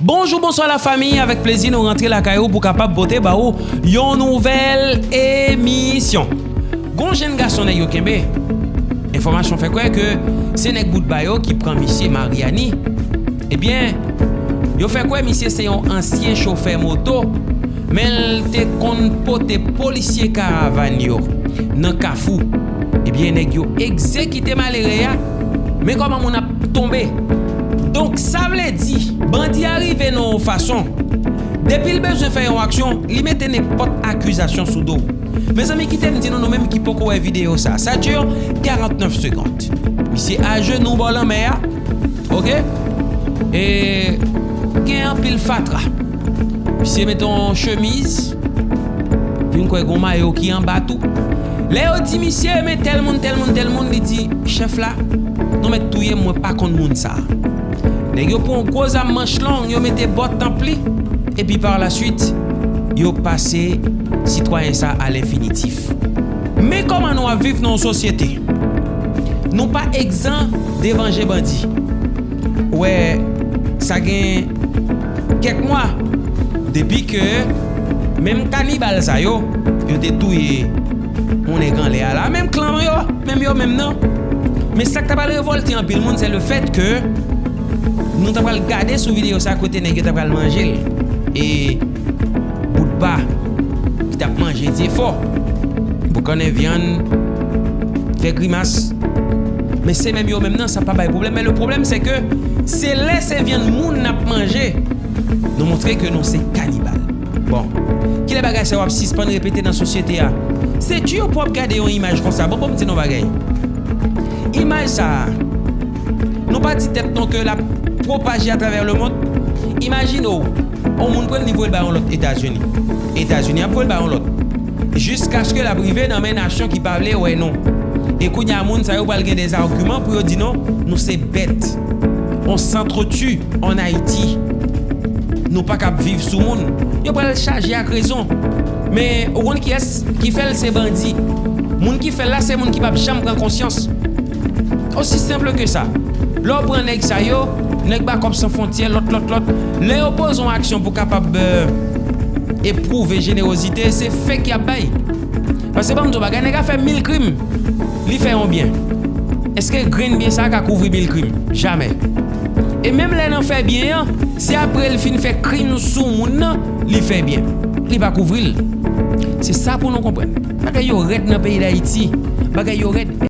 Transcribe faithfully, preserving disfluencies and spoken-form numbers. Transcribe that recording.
Bonjou, bonswa lafanmi, avèk plezi nou rantre lakay ou pou kapab pote ba ou yon nouvèl emisyon. Gon jenn gason nèg yo kenbe. Enfòmasyon fè kwè ke se nèg Boutba yo ki pran misye Mariani. Ebyen, yo fè kwè misye se yon ansyen chofè moto, men l te konn pote polisye karavàn yo nan Kafou. Ebyen, nèg yo egzekite malere a. Men kòman moun ap tonbe. Donk, sa vle di, bandi a rive nan yon fason, depi l bezwen fè yon aksyon, li mete nenpòt akizasyon sou do. Mezanmi, kite m di nou, nou menm ki poko wè videyo sa, ça dure quarante-neuf secondes. Misye ajenou bò lanmè a, oke? E gen anpil fatra. Misye mete yon chemiz, vin kwè gon mayo ki anba tou. Lè yo di misye, men tèl moun, tèl moun, tèl moun, li di, chèf la, nou mèt touye m, mwen pa konn moun sa. Nèg yo pran yon gwo zam manch long, yo mete bòt tanp li, epi par la suite, yo pase sitwayen sa a lenfinitif. Men kòman nou ap viv nan yon sosyete. Nou pa egzan de vanje bandi. Ou wè, sa gen kèk mwa, depi ke menm kanibal sa yo, yo te touye yon nèg anlè a la, menm klan yo, menm yo menm nan. Men sa k ta pral revòlte anpil moun, se le fèt ke nou ta pral gade sou videyo sa kote nèg yo ta pral manje l. E Boutba ki t ap manje Dyefò, boukannen vyann, fè grimas. Men se menm yo menm nan, sa pa bay pwoblèm. Men le pwoblèm, se ke se lè se vyann moun n ap manje, nou montre ke nou se kanibal. Bon, kilè bagay sa yo ap sispann repete nan sosyete a? Se di pou w ap gade yon imaj konsa. Bon, bon, m di nou bagay. Imaj sa a, nou pa di tèt nou ke l ap pwopaje atravè lemonn. Imajine w, yon moun pran l, li voye l ba yon lòt Etazini. Etazini ap voye l ba yon lòt. Jiskaske l ap rive nan men nasyon ki pa vle wè nou. E kounye a, moun sa yo pral gen dèzagiman pou yo di nou, nou se bèt. On s'entretue en Haïti. Nou pa kab viv sou moun. Yo pral chaje ak rezon. Men, ou konn kiyès ki fè l? Se bandi. Moun ki fè l la, se moun ki p ap janm pran konsyans. Aussi simple que ça. Lè w pran nèg sa yo, nèg Backup Sans Frontières, lòt, lòt, lòt, lè yo poze yon aksyon pou kapab, euh, epwouve jenerozite, se fake y ap bay. Paske ban m di w bagay, nèg a fè mil krim, li fè yon byen. Èske grenn byen sa a ka kouvri mil krim? Jamè. E menm lè nan fè byen an, se apre l fin fè krim sou moun nan, li fè byen. Li pa kouvri l. Se sa pou nou konprann. Bagay yo rèd nan peyi Dayiti. Bagay yo rèd.